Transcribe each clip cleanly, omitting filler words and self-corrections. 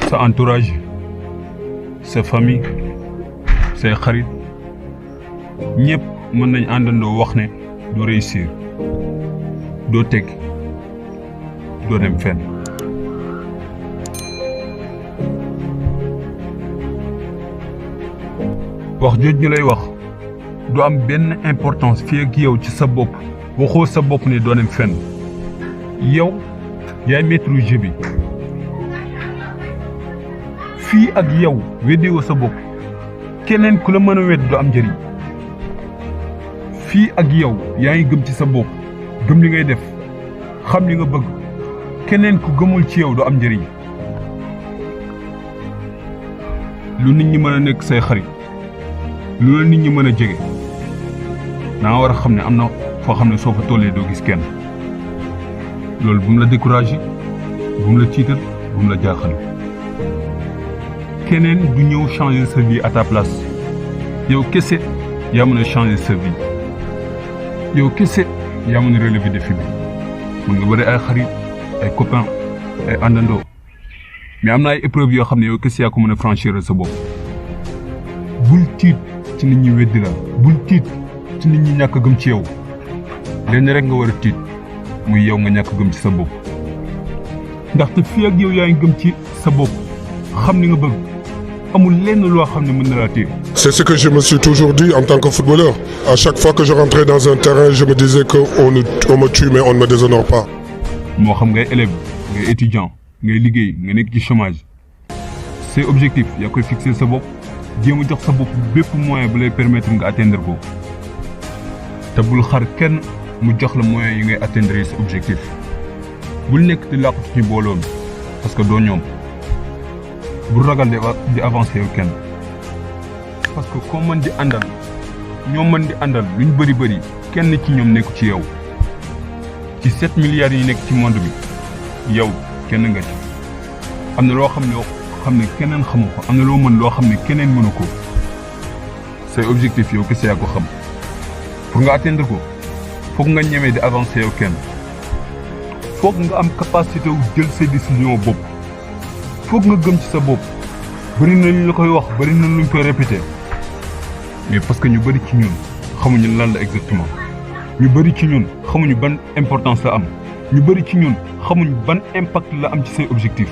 sa entourage sa famille say xarit ñëpp mën nañ àndandoo wax ne doo réussir doo tekki doo dem fenn wax jooj ñu lay wax du am benn importance fii ak yow ci sa bopp waxoo sa bopp ne doo dem fenn yow yaay maître jeu bi fii ak yow weddewoo sa bopp keneen ku la mën a wedd du am njëriñ fii ak yow yaa ngi gëm ci sa bopp gëm li ngay def xam li nga bëgg keneen ku gëmul ci yow du am njëriñ lu nit ñi mën a nekk say xarit lu la nit ñi mën a jege da nga war a xam ne am na foo xam ne soo fa tollee doo gis kenn loolu bu mu la découragé bu mu la tiital bu mu la jaaxal keneen du ñëw changer sa vie à ta place yow kese yaa mën a changer sa vie yow kese yaa mën a relever défi bi mën nga bëri ay xarit ay copains ay àndandoo mais am na ay épreuves yoo xam ne yow kese yaa ko mën a franchir sa bopp bul tiit ci nit ñi weddi la bul tiit ci nit ñi ñàkk gëm ci yow lenn rek nga war a tiit muy yow nga ñàkk gëm ci sa bopp ndaxte fii ak yow yaa ngi gëm ci sa bopp xam li nga bëgg amul lenn loo xam ne mën na laa téye. C'est ce que je me suis toujours dit en tant que footballeur. À chaque fois que je rentrais dans un terrain, je me disais qu'on me tue mais on ne me déshonore pas. moo xam ngay élève ngay étudiant ngay liggéey nga nekk ci chômage say objectif yaa koy fixer sa bopp jéem a jox sa bopp bépp moyen bu lay permettre nga atteindre ko te bul xar kenn mu jox la moyen yi ngay atteindre sa objectif bul nekk di làqatu ci mbooloo mi parce que doo ñoom bul ragal di avancer yow kenn parce que koo mën di àndal ñoo mën di àndal luñ bëri bëri kenn ci ñoom nekku ci yow ci 7 milliards yi nekk ci monde bi yow kenn nga ci am na loo xam ne keneen xamu ko am na loo mën loo xam ne keneen mënu ko say objectif yow kese yaa ko xam pour nga atteindre ko foog nga ñemee di avancer yow kenn foog nga am capacité wu jël say décision bopp foog nga gëm ci sa bopp bëri na ñu la koy wax bëri na luñ koy répéter mais parce que ñu bëri ci ñun xamuñu lan la exactement ñu bëri ci ñun xamuñu ban importance la am ñu bëri ci ñun xamuñu ban impact la am ci say objectif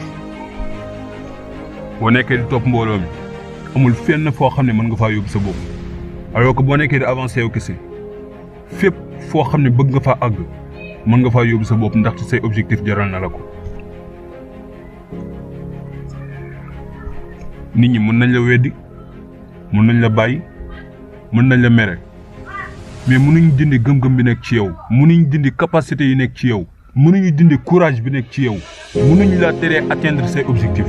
boo nekkee di topp mbooloo mi amul fenn foo xam ne mën nga faa yóbbu sa bopp alors que boo nekkee di avancer yow kese fépp foo xam ne bëgg nga faa àgg mën nga faa yóbbu sa bopp ndaxte say objectif jaral na la ko nit ñi mën nañ la weddi mën nañ la bàyyi mën nañ la mere mais mënuñ dindi gëm-gëm bi nekk ci yow mënuñ dindi capacité yi nekk ci yow mënuñu dindi courage bi nekk ci yow mënuñ la teree atteindre say objectifs